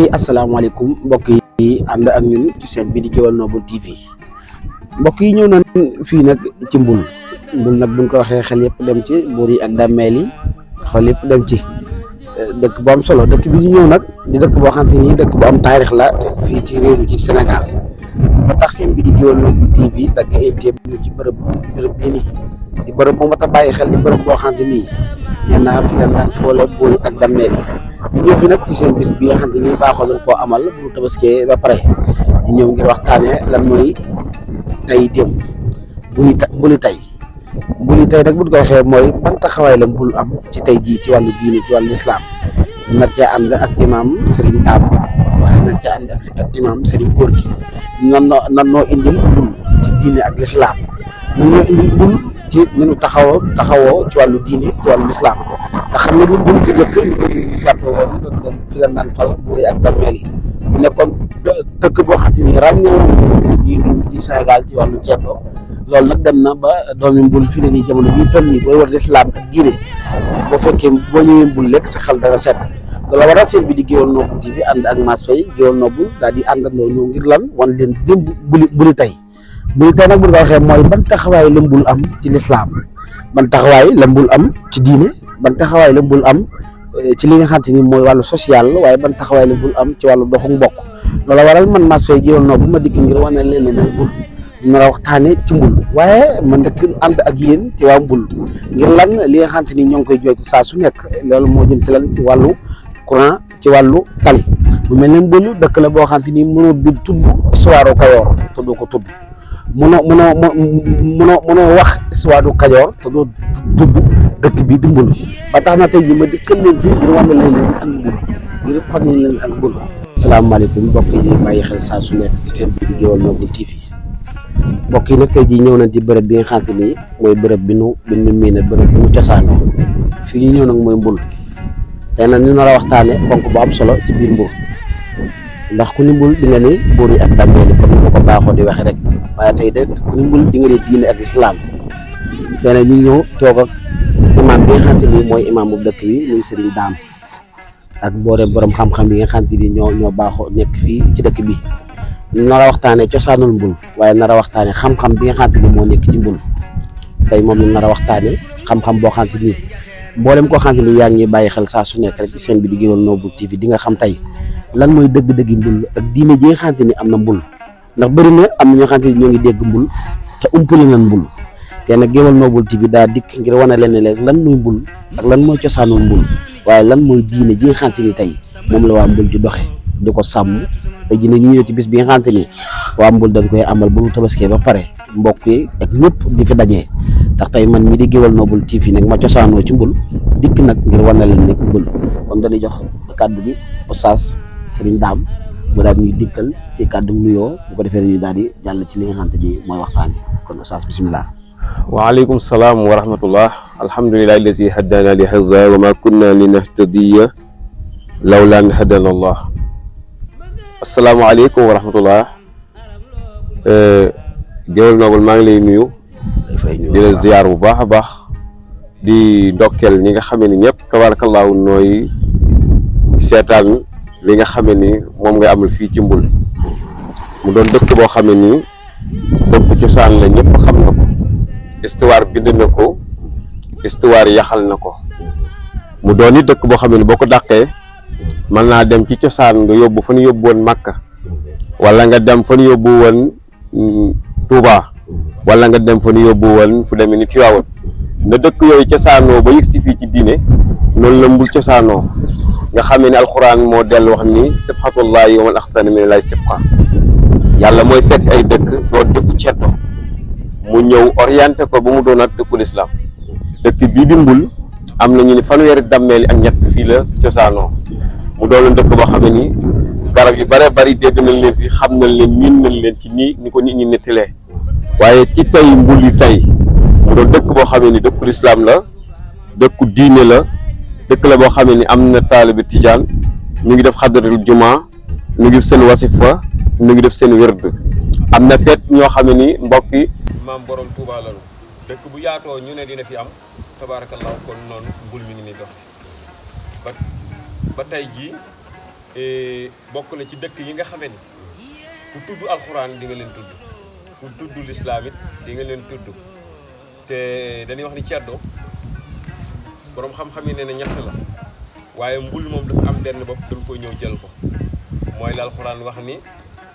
yi asalaamaaleykum mbokk yi ànd ak ñun ci seen bi di Gueweul Noble TV mbokk yi ñëw nañ fii nag ci mbul nag buñ ko waxee xel yëpp dem ci buur yi ak dammeel yi xel yëpp dem ci dëkk bu am solo dëkk bi ñu ñëw nag di dëkk boo xam te ni dëkk bu am taarix la fii ci réew mi ci Sénégal ba tax seen bi di Gueweul Noble TV dagg ay téem ñu ci bërëb bii nii di bërëb bu mat a bàyyi xel di bërëb boo xam te nii nee naa fi leen daan foole buur yi ak dammeel yi ñu ñëw fi nag ci seen bis bi nga xam ne nii baaxoo nañ koo amal bu tabaskee ba pare ñu ñëw ngir waxtaanee lan mooy tey démb mbuli tey nag bu ñu ko waxee mooy ban taxawaay la mbul am ci tey jii ci wàllu diine ci wàllu lislaam nar cee ànd ak imaam Serigne Dame waaye nar cee ànd ak imaam Serigne Góor gi nan noo indil mbul ci diine ak lislaam nan noo indil mbul ci ni ñu taxawoo ci wàllu diine ci wàllu lislaam nga xam ne mbul bu njëkk ñu ko jàppe woon fi leen daan fal buur yi ak dammeel yi mu nekkoon dëkk boo xam te ni ràññewoon fi diine ci Sénégal ci wàllu ceeto loolu nag dem na ba doomi mbul fi ne nii jamono bii toll nii booy war lislaam ak diine boo fekkee boo ñëwee mbul lekk sa xel dara sedd loolu waral seen bi di Gueweul Noble TV ànd ak Mass Faye Gueweul Noble daal di àndandoo ñëw ngir lan wan leen démb mbuli tey nag bu ñu ko waxee mooy ban taxawaay la mbul am ci lislaam ban taxawaay la mbul am ci diine ban taxawaay la mbul am ci li nga xam te ni mooy wàllu social waaye ban taxawaay la mbul am ci wàllu doxu mbokk loolu waral man Mass Faye Gueweul Noble bu ma dikk ngir wane leen ne mbul ñu nar a waxtaane ci mbul waaye man nag ànd ak yéen ci waa mbul ngir lan li nga xam te ni ñoo ngi koy jooytu saa su nekk loolu moo jëm ci lan ci wàllu courant ci wàllu tali bu mel ne mbul dëkk la boo xam te ni mënoo bi tudd histoire Kajoor te doo ko tudd mënoo wax histoire du Kajoor te doo tudd dëkk bi di mbul ba tax na tey ji ma dikkal leen fii ngir wane leen ak mbul ngir xam ne leen ak mbul. asalaamaaleykum mbokk yi bàyyi xel saa su nekk ci seen bi di Gueweul Noble TV mbokk yi nag tey jii ñëw nañ ci bërëb bi nga xam te ni mooy bërëb bi nu miine bërëb bi nu cosaanoo fii ñu ñëw nag mooy mbul tey nag ñu nar a waxtaane ponk bu am solo ci biir mbul ndax ku ni mbul di nga ni buur yi ak dammeel yi comme ni ma ko baaxoo di waxe rek waaye tey de ku ni mbul di nga ni diine ak lislaam tey nag ñu ñëw toog ak imaam bi nga xam te ni mooy imaam bu dëkk bi muy Serigne Dame ak borom xam-xam yi nga xam te ni ñoo baaxoo nekk fii ci dëkk bi ñu nar a waxtaanee cosaanul mbul waaye nar a waxtaanee xam-xam bi nga xam te ni moo nekk ci mbul tey moom ñu nar a waxtaanee xam-xam boo xam te ni mboolem koo xam te ni yaa ngi bàyyi xel saa su nekk rek ci seen bi di Gueweul Noble TV di nga xam tey lan mooy dëgg-dëggi mbul ak diine ji nga xam te ni am na mbul ndax bëri na am na ñoo xam te ni ñoo ngi dégg mbul te umpale nañ mbul te nag Gueweul Noble TV daa dikk ngir wane leen ne lan mooy mbul ak lan mooy cosaanul mbul waaye lan mooy diine ji nga xam te ni tey moom la waa mbul di doxe di ko sàmm te ji ne ñu ñëw ci bis bi nga xamante ni waa mbul dañ koy amal bu tabaskee ba pare mbokk yi ak ñëpp di fi dajee tax tey man mi di Gueweul Noble TV nag ma cosaanoo ci mbul dikk nag ngir wane leen ne mbul kon dañuy jox kàddu gi Oustaz Serigne Dame mu daal ñuy dikkal ci kàddu nuyoo bu ko defee ñu daal di jàll ci li nga xamante ni mooy waxtaan bi kon Oustaz bisimilah. waaleykum salaam wa rahmatullah alhamdulillahi allazi hadana li hadha wa ma kunna linahtadiya lawla an hadana allah asalaamaaleykum wa rahmatullah Gueweul Noble maa ngi lay nuyu di la ziyaar bu baax a baax di ndokkeel ñi nga xamee ni ñëpp tabarakallahu nooy seetaan li nga xamee ni moom ngay amal fii ci mbul mu doon dëkk boo xamee ni dëkk cosaan la ñëpp xam na ko histoire bind na ko histoire yaxal na ko mu doon it dëkk boo xamee ni boo ko dàqee mën naa dem ci cosaan nga yóbbu fa ñu yóbbu woon Makka wala nga dem fa ñu yóbbu woon Touba wala nga dem fa ñu yóbbu woon fu demee ni Tiwaawan na dëkk yooyu cosaanoo ba yëg si fii ci diine noonu la mbul cosaanoo nga xamee ni alxuraan moo dellu wax ni sibxatullahi wa man axsana minallahi sibqa yàlla mooy fekk ay dëkk doon dëkku ceddo mu ñëw orienté ko ba mu doon ak dëkku lislaam dëkk bii di mbul am na ñu ni fanweeri dammeel ak ñett fii la cosaanoo mu doon dëkk boo xam ne ni garab yu bare bari dégg nañ leen fi xam nañ leen miin nañ leen ci nii ni ko nit ñi nettilee waaye ci tey mbul yi tey mu doon dëkk boo xam ne ni dëkku lislaam la dëkku diine la dëkk la boo xam ne ni am na taalibe tijaan ñu ngi def xadaratul juma ñu ngi def seen wasifa ñu ngi def seen wérd am na feet ñoo xam ne ni mbokk yi maam borom Tuuba lañu dëkk bu yaatoo ñu ne dina fi am tabaarakallahu kon noonu mbul mi ngi ni dox ba tey jii bokk na ci dëkk yi nga xamee ni ku tudd alxuraan di nga leen tudd ku tudd lislaam it di nga leen tudd te dañuy wax ni ceddo boroom xam-xam yi nee na ñett la waaye mbul moom dafa am benn bopp dañ koy ñëw jël ko mooy la alxuraan wax ni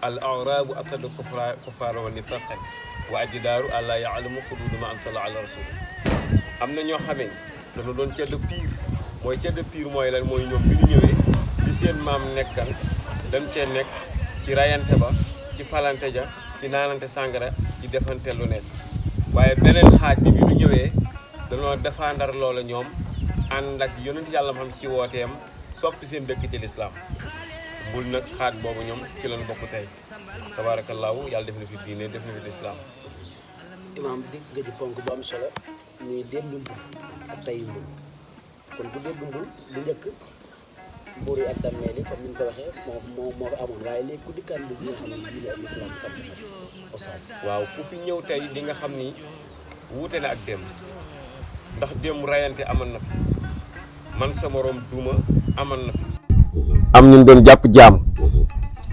al arabu asadu kufaara wa nifaqan wa ajdaaru àla yaalamu xuduudu ma ansala ala rasul am na ñoo xamee dañu doon ceddo piir mooy ceddo piir mooy lan mooy ñoom bi ñu ñëwee ci seen maam nekkan dañ cee nekk ci rayante ba ci falante ja ci naanante sàngara ci defante lu nekk waaye beneen xaaj bi ñu ñëwee dañoo défendre loola ñoom ànd ak yonent yàlla ma xam ci wooteem soppi seen dëkk ci lislaam mbul nag xaaj boobu ñoom ci lañ bokk tey tabaarakallaahu yàlla def na fi diine def na fi lislaam. imaam dégg nga ci ponk bu am solo ñuy démb mbul ak tey mbul kon bu dégg mbul bu njëkk buur yi ak dammeel yi comme ni ñu ko waxee moo fa amoon waaye léegi ku dikkaan mbul bi nga xam ne bii la am islam sant na oustaz. waaw ku fi ñëw tey di nga xam ni wuute na ak démb ndax démb rayante amoon na fi man sa morom duma amoon na fi. am ñu doon jàpp jaam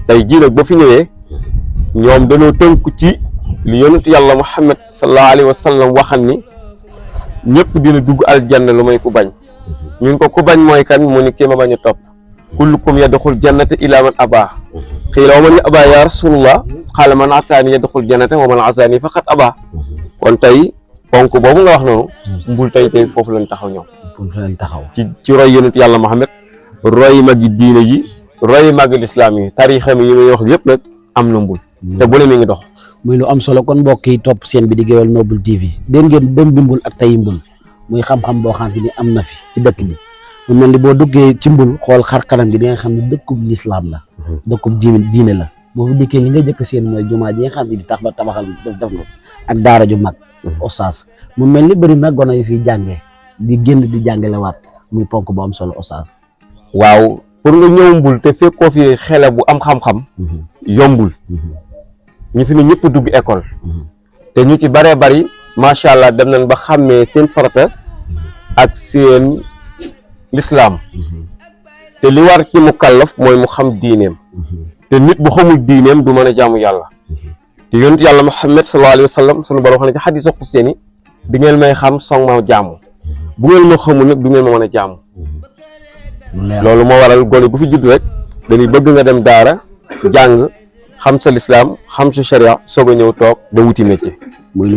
tey jii nag boo fi ñëwee ñoom dañoo tënku ci li yonent yàlla Muhammad sallallahu alayhi wa sallam waxan ni ñëpp dina dugg aljanna lu may ku bañ ñun ko ku bañ mooy kan mu ni kii ma bañ a topp kullukum yadxul jannata ila man abaa xiila wa man abaa ya rasulullah xaala man ataani yadxul jannata wa man asaani faqat abaa kon tey ponk boobu nga wax noonu mbul tey foofu lañ taxaw ñoom foofu lañ taxaw ci roy yonent yàlla Muhammad roy magi diine yi roy magi lislaam yi tariixam yi may wax yëpp nag am na mbul te bu ne mi ngi dox muy lu am solo kon mbokk yi topp seen bi di Gueweul Noble TV dégg ngeen dem bi mbul ak tey mbul muy xam-xam boo xam ni am na fi ci dëkk bi mu mel ni boo duggee ci mbul xool xar kanam gi di nga xam ne dëkkub lislaam la dëkkub diine la boo fi dikkee li nga jëkk seen mooy jumaa ji nga xam ne di tax ba tabaxal def nga ak daara ju mag oustaz mu mel ni bëri na gone yu fiy jàngee di génn di jàngalewaat muy ponk bu am solo oustaz. waaw pour nga ñëw mbul te fekkoo fi xele bu am xam-xam yombul ñu fi ne ñëpp dugg école te ñu ci baree bari macha allah dem nañ ba xàmmee seen farata ak seen lislaam te li war ci mu kallaf mooy mu xam diineem te nit bu xamul diineem du mën a jaamu yàlla te yonent yàlla Muhammad sallallahu alayhi wa sallam sunu borom wax na ci xadiis qudsi ni di ngeen may xam soog ma jaamu bu ngeen ma xamul nag du ngeen ma mën a jaamu loolu moo waral gone bu fi judd rek dañuy bëgg nga dem daara jàng xam sa lislaam xam sa sharia soog a ñëw toog da wuti métier. muy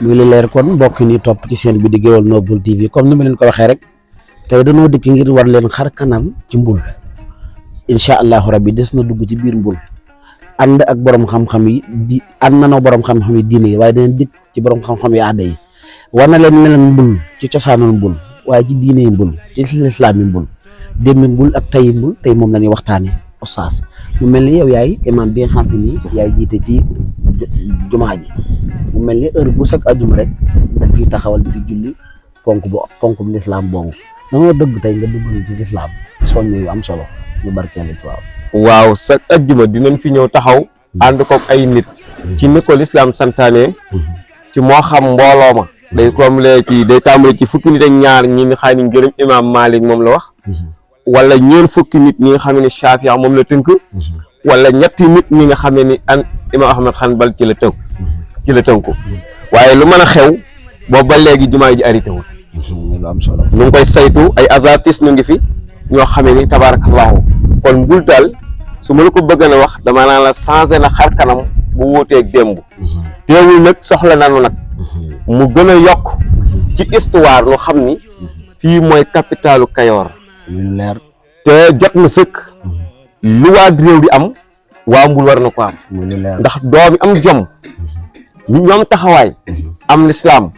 lu leer kon mbokk ni topp ci seen bi di Gueweul Noble TV comme ni ma leen ko waxee rek tey dañoo dikk ngir war leen xar kanam ci mbul incha allahu rabbi des na dugg ci biir mbul ànd ak borom xam-xam yi ànd nanoo borom xam-xam yi diine yi waaye dana dikk ci borom xam-xam yi aada yi war na leen leen mbul ci cosaanul mbul waaye ci diine yi mbul ci lislaam yi mbul démb mbul ak tey mbul tey moom la ñuy waxtaanee oustaz mu mel ni yow yaay imam bi nga xam ni yaay jiite ci jumaa ji mu mel ni heure bu sag ajuma rek da fiy taxawal di fi julli ponk bu lislaam boobu dañoo dëgg tey nga dugg ci lislaam soññ yu am solo ñu barkeel ci waaw sag ajuma dinañ fi ñëw taxaw ànd koog ay nit ci ni ko lislaam santaane ci moo xam mbooloo ma day tàmbale ci fukki nit ak ñaar ñi nga xam ne ngërëm imam Malik moom la wax wala ñeen fukki nit ñi nga xam ne Shaafi moom la tënk wala ñetti nit ñi nga xam ne ni imam Ahmad Hanbal ci la tënku waaye lu mën a xew boobu ba léegi jumaa ji arrêté wul lu am solo ñu ngi koy saytu ay azatis ñu ngi fi ñoo xamee ni tabarakallahu kon mbul daal su ma la ko bëgg a wax dama naan la changé na xar kanam bu wuuteeg démb teewul nag soxla nanu nag mu gën a yokk ci histoire lu xam ni fii mooy capitalu Kayoor lu leer te jot na sëkk lu waa réew di am waa mbul war na ko am ndax doomi am jom ñoom taxawaay am lislaam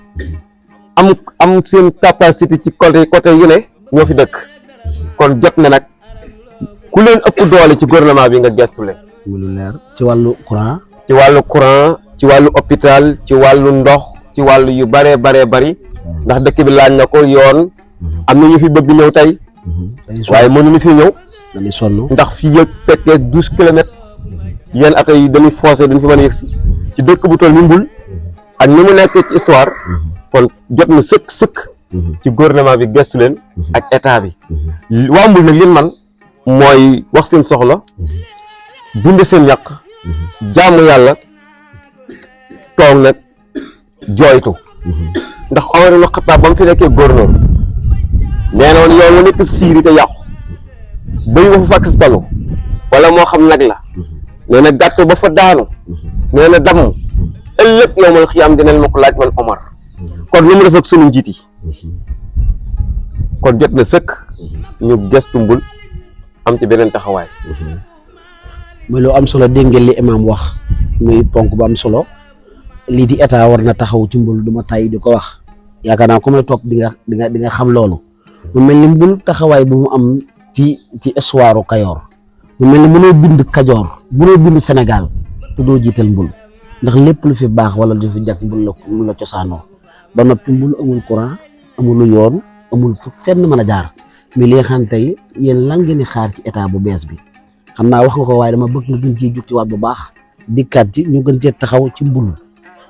am seen capacité ci côté yu ne ñoo fi dëkk kon jot na nag ku leen ëpp doole ci gouvernement bi nga gestu leen lu leer ci wàllu courant ci wàllu hôpital ci wàllu ndox ci wàllu yu baree bari ndax dëkk bi laaj na ko yoon am na ñu fi bëgg ñëw tey waaye mënuñu fi ñëw dañuy sonn ndax fii yëg fekkee 12 kilomètres yenn ato yi dañuy forcé duñ fi mën a yëgsi ci dëkk bu toll ni mbul ak ni mu nekk ci histoire kon jot na sëkk ci gouvernement bi gestu leen ak état bi waa mbul nag lin man mooy wax seen soxla bind seen yàq jaamu yàlla toog nag jooytu ndax Omar ibn Khattab ba mu fi nekkee gouverneur nee na woon yow nga nekk siiri te yàqu bëy ba fa fàkk si talu wala moo xam nag la nee na gàtt ba fa daanu nee na damm ëllëg yow mal xiyaam dinañ ma ko laaj man Omar kon lu mu def ak sunu njiit yi kon jot na sëkk ñu gestu mbul am ci beneen taxawaay. muy lu am solo dégg ngeen li imaam wax muy ponk bu am solo lii di état war na taxaw ci mbul du ma tay di ko wax yaakaar naa ku may toog di nga xam loolu mu mel ni mbul taxawaay bu mu am ci histoire Kajoor mu mel ni mënoo bind Kajoor mënoo bind Sénégal te doo jiital mbul ndax lépp lu fi baax wala lu fi jag mbul la cosaanoo ba noppi mbul amul courant amul yoon amul fu fenn mën a jaar mais li nga xam tey yéen lan ngeen di xaar ci état bu bees bi xam naa wax nga ko waaye dama bëgg nga gën ciy jukkiwaat bu baax dikkaat ci ñu gën cee taxaw ci mbul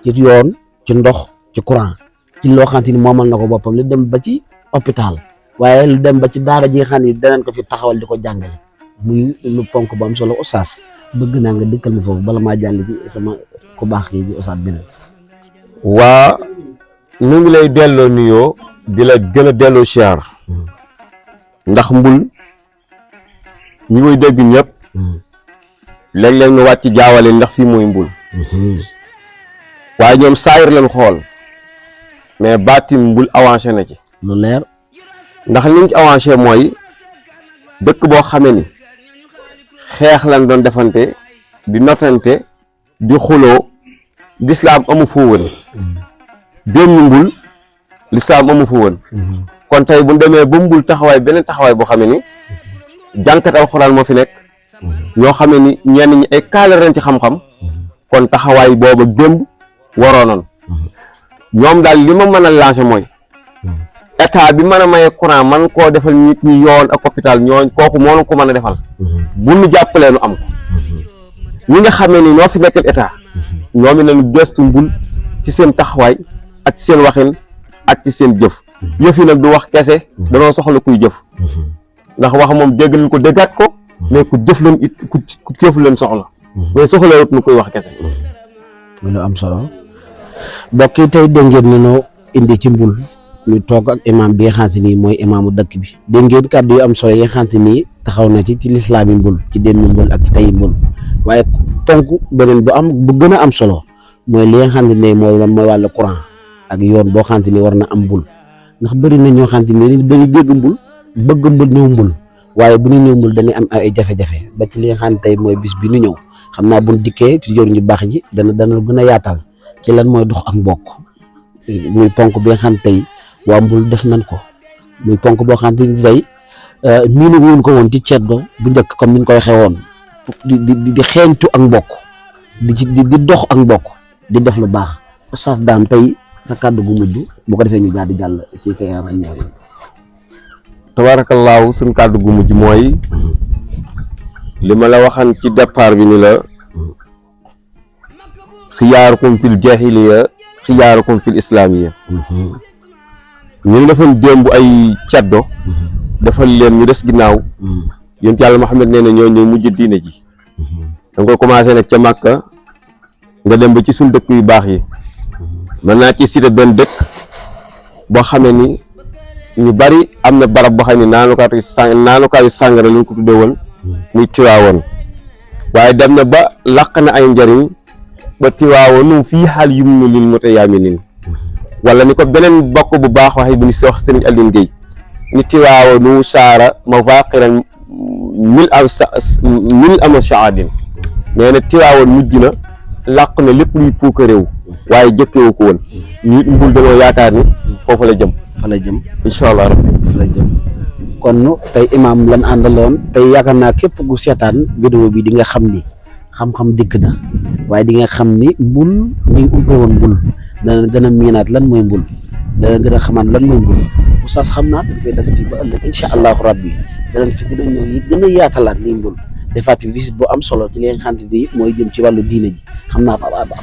ci yoon ci ndox ci courant ci loo xamante ni moomal na ko boppam li dem ba ci hôpital waaye lu dem ba ci daara ji nga xam ni danañ ko fi taxawal di ko jàngale muy lu ponk bu am solo Oustaz bëgg naa nga dëkkal mi foofu bala maa jàll ci sama ku baax yi di Oustaz beneen. waa ñu ngi lay delloo nuyoo di la gën a delloo siyaar ndax mbul ñi koy dégg ñëpp léeg-léeg ñu wàcc jaawale ndax fii mooy mbul waaye ñoom saayir lañ xool mais baatin mbul avancé na ci lu leer ndax liñ ci avancé mooy dëkk boo xamee ni xeex lañ doon defante di notante di xuloo lislaam amu fa woon benn mbul lislaam amu fa woon kon tey bu demee ba mbul taxawaay beneen taxawaay boo xamee ni jànkat alxuraan moo fi nekk ñoo xamee ni ñenn ñi ay kaala ren ci xam-xam kon taxawaay booba démb waroonoon ñoom daal li ma mën a lancer mooy état bi mën a maye courant man koo defal nit ñi yoon ak hôpital ñooñ kooku moo ko mën a defal bu ñu jàppalee nu am ko ñi nga xamee ni ñoo fi nekkal état ñoom it nañu gëstu mbul ci seen taxawaay ak ci seen waxin ak ci seen jëf yëf yi nag du wax kese danoo soxla kuy jëf ndax wax moom dégg nañ ko déggaat ko mais ku jëf leen it ku jëf leen soxla mais soxla wut nu koy wax kese lu am solo mbokk yi tey dégg ngeen nañoo indi ci mbul ñu toog ak imam bi nga xamante ni mooy imaamu dëkk bi dégg ngeen kàddu yu am solo yi nga xamante ni taxaw na ci lislaam yi mbul ci démb mbul ak ci tey mbul waaye tonk beneen bu gën a am solo mooy li nga xamante ne mooy wàllu courant ak yoon boo xamante ni war na am mbul ndax bëri na ñoo xamante ni dañuy dégg mbul bëgg mbul ñëw mbul waaye bu ñu ñëw mbul dañuy am ay jafe-jafe ba ci li nga xamante tey mooy bis bi ñu ñëw xam naa buñ dikkee ci jor ñu baax ji dana gën a yaatal ci lan mooy dox ak mbokk muy ponk bi nga xam tey waa mbul def nañ ko muy ponk boo xam ne tey miinu woon ko woon ci ceddo bu njëkk comme ni ñu ko waxee woon di xeeñtu ak mbokk di dox ak mbokk di def lu baax Oustaz Dame tey sa kàddu gu mujj bu ko defee ñu daal di jàll ci kay ñaar tabaarakallaahu suñ kàddu gu mujj mooy li ma la waxan ci départ bi ni la xiyaarukum fil jaahiliya xiyaarukum fil islaamiya ñu ngi defoon démb ay caddo defal leen ñu des ginnaaw yonent Yàlla Muhammad nee na ñoo ñëw mujj diine ji da nga koy commencé nag ca Màkka nga dem ba ci suñ dëkk yu baax yi mën naa ci cité benn dëkk boo xamee ni ñu bari am na barab boo xam ne naanukaayu sàngara lañ ko tuddee woon muy Tiwaawoon waaye dem na ba laq na ay njariñ ba Tiwaawoon fii xaal yum nu lil mutayaaminin wala ni ko beneen bokk bu baax waxee bu ñu si wax Sëriñ Aline Gueye ni Tiwaawoonu saara mafaaqiran mil ama shaadin nee na Tiwaawoon mujj na làq na lépp luy puuka réew waaye jëkkewu ko woon ñu mbul dañoo yaakaar ni foofu la jëm incha allah rabbi fa la jëm kon tey imaam lan àndaloon tey yaakaar naa képp gu seetaan vidéo bi di nga xam ni xam-xam dikk na waaye di nga xam ni mbul ñu umpe woon mbul dana gën a miinaat lan mooy mbul dana gën a xamaat lan mooy mbul Oustaz xam naa dañ koy def fii ba ëllëg incha allahu rabbi danañ fi gën a yaatalaat lii mbul defaat fi visite bu am solo ci li nga xamante ni mooy jëm ci wàllu diine ji xam naa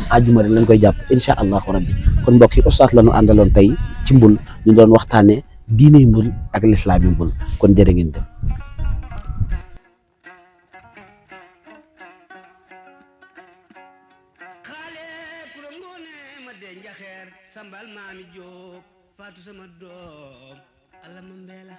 àjjuma rek lañ koy jàpp incha allahu rabbi kon mbokk yi Oustaz la ñu àndaloon tey ci mbul ñu doon waxtaanee diine mbul ak lislaam yi mbul kon jërë ngeen jëf njaxeer sambal maami jóob faatu sama doom alla ma mbeela